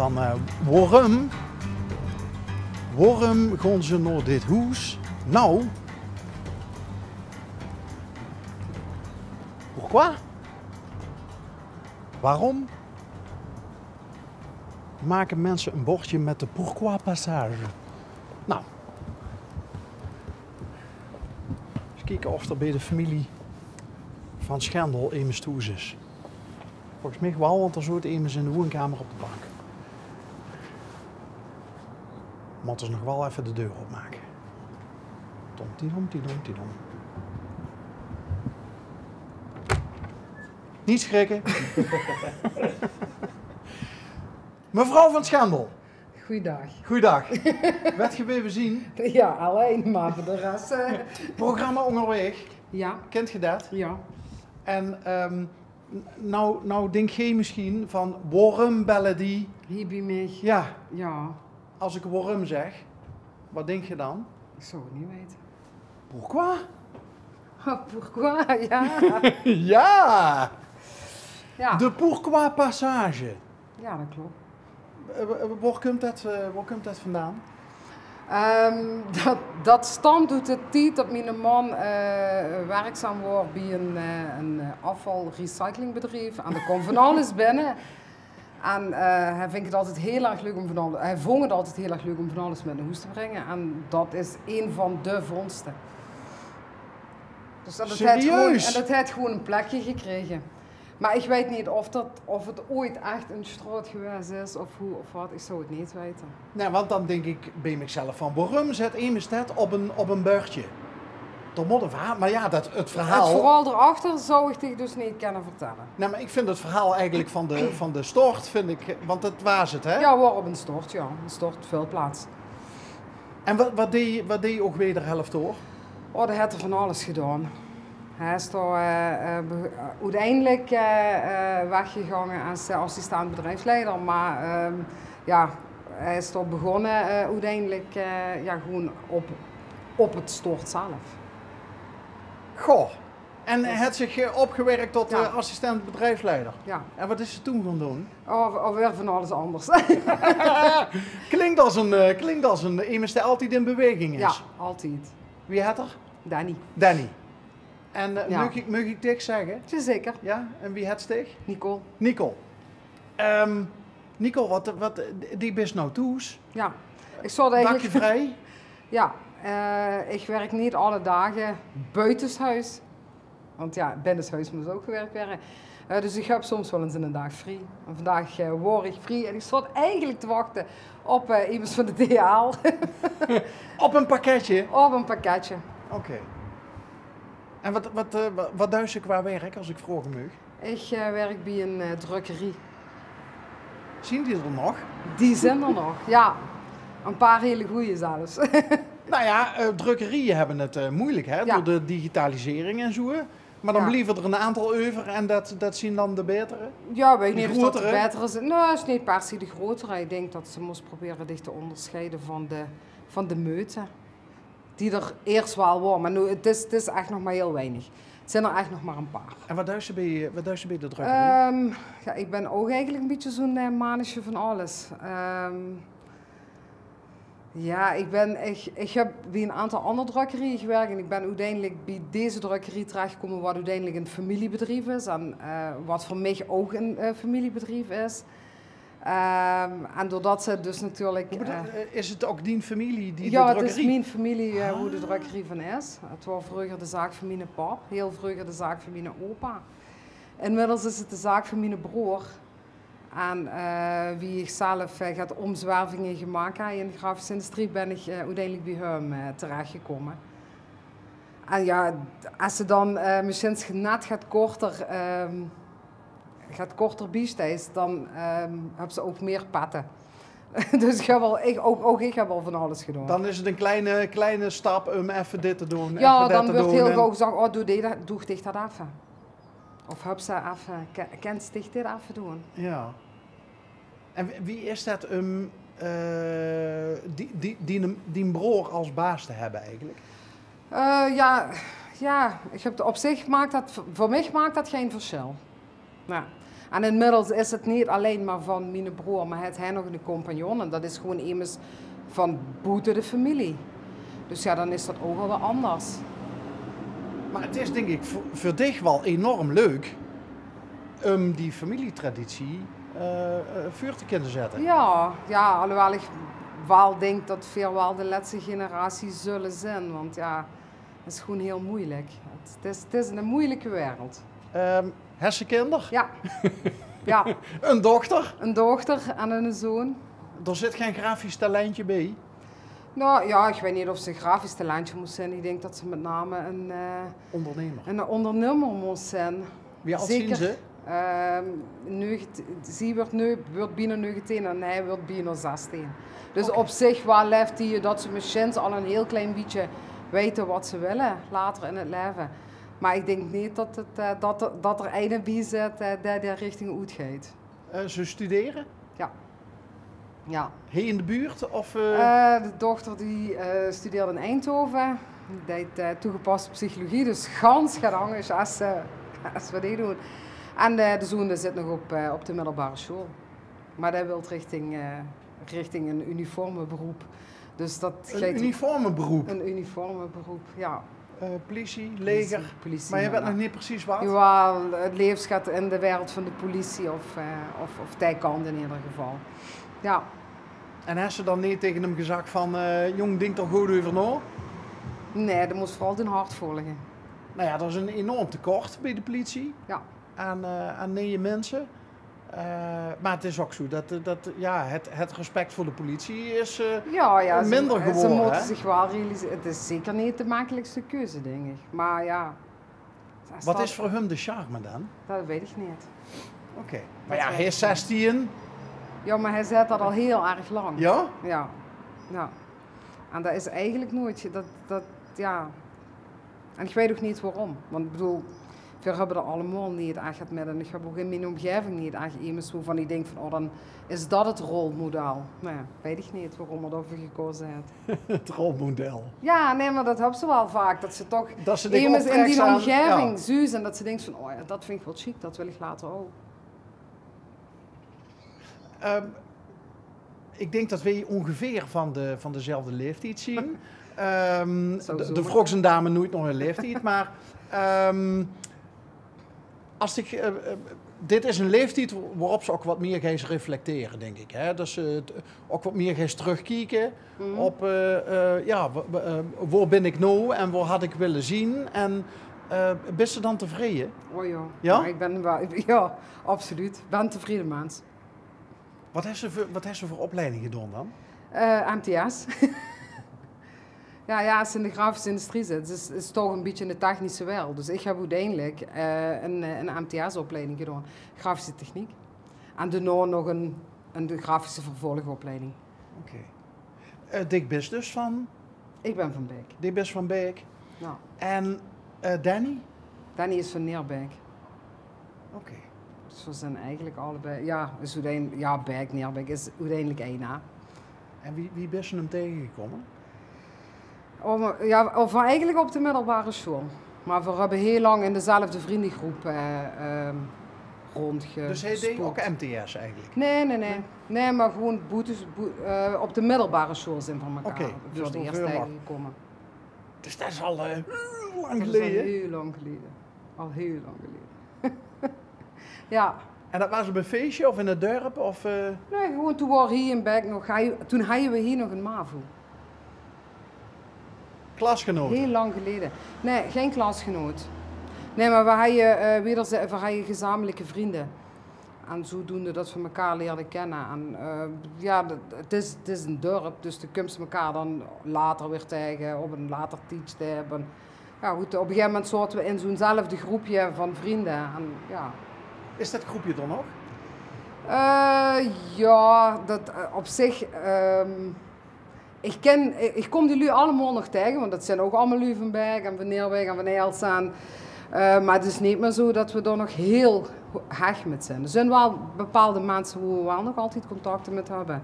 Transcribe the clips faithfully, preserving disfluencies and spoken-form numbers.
Dan, eh, waorum, waorum gaon ze nao dit hoes? Nou, pourquoi? Waarom maken mensen een bordje met de pourquoi-passage? Nou, ins kieke of d'r bie de femilie van Schendel emes thoes is. Volges mich waal, want d'r zoot emes in de woonkamer op de bank. Mótte ze nog waal effe de deur opmake. Tom tidom, tidom, tidom. Neet schrikke. Mevrouw van Schendel. Goeiedaag. Goeiedaag. Wet ge wae we zien? Ja, allein, maar veur de res, eh. Programma Óngerwaeg. Ja. Kint ge det? Ja. En, ehm, n-, nou, nou dink ge misschien van, waorum belle die? Hie bie mich. Ja. Ja. Als ik waorum zeg, wat dink ge dan? Ik zou het niet weten. Pourquoi? Oh, pourquoi? Ja. Ja! Ja. De pourquoi-passage. Ja, dat klopt. Eh, w-, w-, waor kump det, eh, waor kump det vandaan? Ehm, dat, dat stamt oet de tied dat miene man, eh, werkzaam waor bie een, eh, een, eh, afvalrecyclingbedrief. En d'r kaom van alles binne. En, eh, hij vindt het altijd heel erg leuk om van alles, hij vond het altijd heel erg leuk om van alles met naar hoes te brengen. En dat is een van de vondsten. Dus dat, dat heeft gewoon, en dat heeft gewoon een plekje gekregen. Maar ik weet niet of dat, of het ooit echt een straot geweest is, of hoe, of wat. Ik zou het niet weten. Nae, want dan dink ik bie mezelf van, waorum zet emes det op een, op een bordje? D'r mót een verhaal, maar ja, det, het verhaal. Het verhaal erachter zou ik dich dus niet kunnen vertellen. Nae, maar ik vind het verhaal eigenlijk van de, van de stort, vind ik, want det waas het, hè? Ja, waor op een stort, ja. Een stort, veel plaats. En wat, wat deej, wat deej ouch weer de helft door? Oh, dae haet d'r van alles gedaon. Hae is dao, eh, eh, be-, oeteindelik, eh, eh, weggegange es, eh, assistent bedrijfsleider. Mer, ehm, jao, hae is dao begonne, eh, oeteindelik, eh, jao, gewoen op, op 't stort zelf. Goh. En haet zich, eh, opgewirk tot, eh, assistent bedrijfsleider. Jao. En wat is ze toen gaon doon? Oh, alweer van alles anders. Klink es ein, eh, klink es ein, eh, emes dae altied in beweging is. Jao, altied. Wie hèt 'r? Danny. Danny. En, eh, maag ik, maag ik dich zegge? Jazeker. Jao? En wie hèts dich? Nicole. Nicole. Ehm, Nicole, wat, wat, die bis noe thoes? Jao. Ik zou eigelik... Dakje vrij? Jao, eh, ik werk neet alle daag buitenshuis. Want jao, binnenshuis mós ouch gewirk waere. Eh, dus ik höb soms waal ins eine daag vrie. En vandaag, eh, waor ik vrie en ik zaot eigelik te wachte op, eh, emes van de D H L. Op ein pakketje? Op ein pakketje. Oké. En wat, wat, eh, wa-, wat duis se qua werk, es ik vraoge maag? Ik, eh, werk bie ein, eh, drukkerie. Zien die d'r nog? Die zeen d'r nog, jao. Ein paar hiel gooj zelfs. Nou jao, eh, drukkerieje höbbe 't, eh, meujelik, hè, door de digitalisering en zoe. Mer dan blieve d'r ein aantal euver en det, det zien dan de baetere? Jao, weit ik neet of det de baetere zeen. Nou, is neet per se de grotere. Ik dink det se mós probere dich te óngersjeie van de, van de meute die d'r iers waal waor. Mer noe, 't is, 't is ech nog mer hiel weinig. 't Zeen d'r ech nog mer ein paar. En wat duis se bie, wat duis se bie de drukkerie? Ehm, jao, ik bin ouch eigelik ein bietje zoe'n, eh, manesje van alles. Ehm, jao, ik bin, ik, ik höb bie ein aantal anger drukkerieje gewirk en ik bin oeteindelik bie deze drukkerie terechgekómme, wat oeteindelik ein femiliebedrief is en, eh, wat veur mich ouch ein, eh, femiliebedrief is. Ehm, en doordet ze dus natuurlik, eh, is 't ouch dien femilie die de drukkerie? Jao, 't is mien femilie, eh, wo de drukkerie van is. 't Waor vreuger de zaak van miene pap, hiel vreuger de zaak van miene opa. Inmiddels is 't de zaak van miene broor. En, eh, wie ik zelf, eh, get ómzwervinge gemaak höb in de grafische industrie, bin ik, eh, oeteindelik bie häöm, eh, terechgekómme. En jao, es se dan, eh, mesjiens net get korter, ehm, get korter biesteis, dan, ehm, höbs se ouch mier pette. Dus ik höb al, ik, ouch, ouch ik höb al van alles gedaon. Dan is 't ein kleine, kleine stap um effe dit te doon, effe det te doon. Jao, dan wuuert hiel gaw gezag: "Oh, doog dich det, doog dich det effe." Of höbs se effe, ke-, kins dich dit effe doon? Jao. En w-, wie is det um, eh, die, die, die, dien broor es baas te höbbe eigelik? Eh, jao, jao, ik höb, op zich maak det, veur mich maak det gein versjil. Jao. En inmiddels is 't neet allein mer van miene broor, mer haet hae nog 'ne compagnon. En dat is gewoen emes van boete de femilie. Dus jao, dan is dat ouch al weer anders. Mer 't is, dink ich, veur, veur dich waal enorm leuk um die femilietraditie, eh, eh, veur te kinne zètte. Jao, jao, alhoewel ich waal dink dat veer waal de lètste generatie zulle zeen. Want jao, 't is gewoen hiel meujelik. 't, 't is, 't is 'n meujelike wereld. Ehm, hes se kinder? Jao. Jao. 'n Dochter? 'n Dochter en 'ne zoon. Dao zit gein grafisch talentje bie? Noe, jao, ich weit neet of ze 'n grafisch talentje mós zeen. Ich dink dat ze mit name 'n, eh, Óngernuumer. 'n óngernuumer mós zeen. Wie ald zien ze? Ehm, negentien, zie weurt noe, weurt bienao negentien en hae weurt bienao zestien. Dus op zich waal laeftied dat ze mesjiens al 'n hiel klein bietje weite wat ze wille later in 't laeve. Mer ich dink neet dat 't, eh, dat d'r, dat d'r eine bie zit, eh, dae die richting oetgeit. Eh, ze studere? Jao. Jao. Hie in de buurt, of, eh? Eh, de dochter die, eh, studeert in Eindhoven. Die deit, eh, toegepaste psychologie, dus gans get angers es, eh, es wat ich doon. En, eh, de zoon dae zit nog op, eh, op de middelbare sjool. Mer dae wilt richting, eh, richting 'n uniforme beroep. Dus dat 'n geit uniforme beroep? 'n Uniforme beroep, jao. Eh, pliesie, leger? Pliesie, pliesie, mer geer weit nog neet precies wat? Jao, 't leefs geit in de wereld van de pliesie of, eh, of, of dae kant in eder geval. Jao. En hes se dan neet tege häöm gezag van, eh, jóng, dink d'r good euver nao? Nae, dae mós veural zien hart volge. Noe jao, d'r is 'n enorm tekort bie de pliesie. Jao. Aan, eh, aan nuuj minse. Eh, mer 't is ouch zoe dat, eh, dat, jao, 't, 't respect veur de pliesie is, eh, minder gewore, hè? Jao, jao, ze, ze mótte zich waal realisere, 't is zeker neet de mekkelikste keuze, dink ich. Mer jao. Wat is veur häöm de charme dan? Dat weit ich neet. Oké. Mer jao, hae is zestien. Jao, mer hae zit dat al hiel erg lang. Jao? Jao. Jao. En dat is eigelik noeats, dat, dat, jao. En ich weit ouch neet waorom. Want ich bedoel, veer höbbe d'r allemaol neet ech get mit. En ich höb ouch in mien ómgaeving neet ech emes wovan ich dink van, oh, dan is dat 't rolmodel. Nae, weit ich neet waorom 'r daoveur gekaoze haet. 't Rolmodel. Jao, nae, mer dat höbs se waal vaak. Dat se toch emes in dien ómgaeving zuus en dat se dinks van, oh jao, dat vinj ich waal sjiek, dat wil ich later ouch. Ehm, ich dink dat weej óngeveer van de, van dezelfde laeftied zien. Ehm, de, de vroogs 'n dame noeit nao häör laeftied, mer, ehm, es ich, eh, eh, dit is 'n laeftied wo-, woop se ouch get mieë geis reflectere, dink ich, hè? Dat se 't ouch get mieë geis trökkieke op, eh, eh, jao, w-, w-, eh, wo bin ich noe en wo had ich wille zien? En, eh, bis se dan tevreje? Oh jao. Jao? Jao, ich bin waal, jao, absoluut. Ich bin 'ne tevreje mins. Wat hes se veur, wat hes se veur opleiding gedaon dan? Eh, M T S. Jao, jao, es se in de grafische industrie zits, is, is toch e bietje 'n technische wereld. Dus ich höb oeteindelik, eh, 'n, eh, 'n M T S-opleiding gedaon, grafische techniek. En daonao nog 'n, 'n grafische vervolgopleiding. Oké. Eh, dich bis dus van? Ich bin van Baek. Dich bis van Baek. Jao. En, eh, Danny? Danny is van Neerbaek. Oké. Dus veer zien eigelik allebei, jao, is oetein-, jao, Baek, Neerbaek is oeteindelik ein, hè. En wie, wie bis se 'm taengegekómme? Op, jao, op, eigelik op de middelbare sjool. Mer veer höbbe hiel lang in dezelfde vrundegroep, eh, ehm, róndgespoeld. Dus hae deeg ouch M T S eigelik? Nae, nae, nae. Nae, mer gewoen boete, boe-, eh, op de middelbare sjool zien veer mekaar veur 't ierst taengegekómme. Dus dat is al, eh, hiel lang geleje. Dat is al hiel lang geleje. Al hiel lang geleje. Jao. En dat waas op e feesje of in 't dörp, of, eh? Nae, gewoen, toen waore hie in Baek nog, hei-, toen hejje veer hie nog 'n mavo. Klasgenote? Hiel lang geleje. Nae, gein klasgenoot. Nae, mer veer hejje, eh, weder ze-, veer hejje gezamenlike vrunj. En zoedoende dat veer mekaar leerde kinne. En, eh, jao, dat, 't is, 't is e dörp, dus dan kums se mekaar dan later weer taenge, op e later tiedstip. En jao, good, op e gegaeve moment zaote veer in zoe'nzelfde groepje van vrunj. En jao. Is dat groepje d'r nog? Eh, jao, dat, eh, op zich, ehm, Ich kin, ich kóm die luuj allemaol nog taenge, want dat zeen ouch allemaol luuj van Baek en van Neerbaek en van Aelse. Eh, mer 't is neet mieë zoe dat veer dao nog hiel hech mit zeen. D'r zeen waal bepaalde minse wo veer waal nog altied contacte mit höbbe.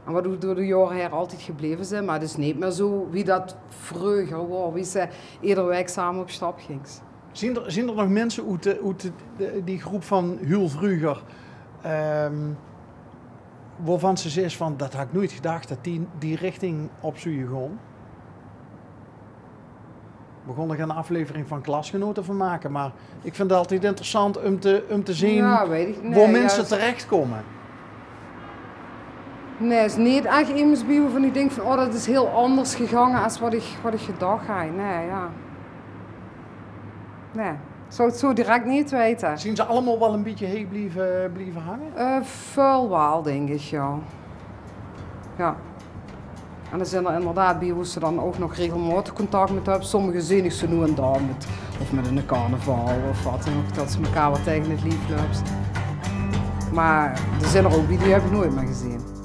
En wat ouk door de jaore haer altied gebleve zeen, mer 't is neet mieë zoe wie dat vreuger waor, wie se eder waek same op stap gings. Zien d'r, zien d'r nog minse oet de, oet de, de, die groep van hiel vreuger, ehm, wovan se zeis van: dat had ik noeit gedach dat die die richting op zoeje gaon? We gaon d'r gein aflevering van Klasgenoten van make, maar ik vind het altied interessant um te, um te zien wo minse terechtkómme. Nee, is neet ech emes bie wovan ik dink van: oh, dat is hiel anders gegange as wat ik, wat ik gedach had. Nee, ja. Nee, zou het zo direct neet weite. Zien ze allemaol wel een bietje hie blieve, blieve hange? Eh, väöl waal, dink ik, ja. Ja. En d'r zien d'r inderdaad bie wo se dan ouk nog regelmaotig contact mit höbs. Sommige zeen ik ze noe en dan mit, of mit eine carnaval of wat dan ouk, dat se mekaar wat tege het lief löps. Maar d'r zien d'r ouk bie, die höb ik noeit mier gezeen.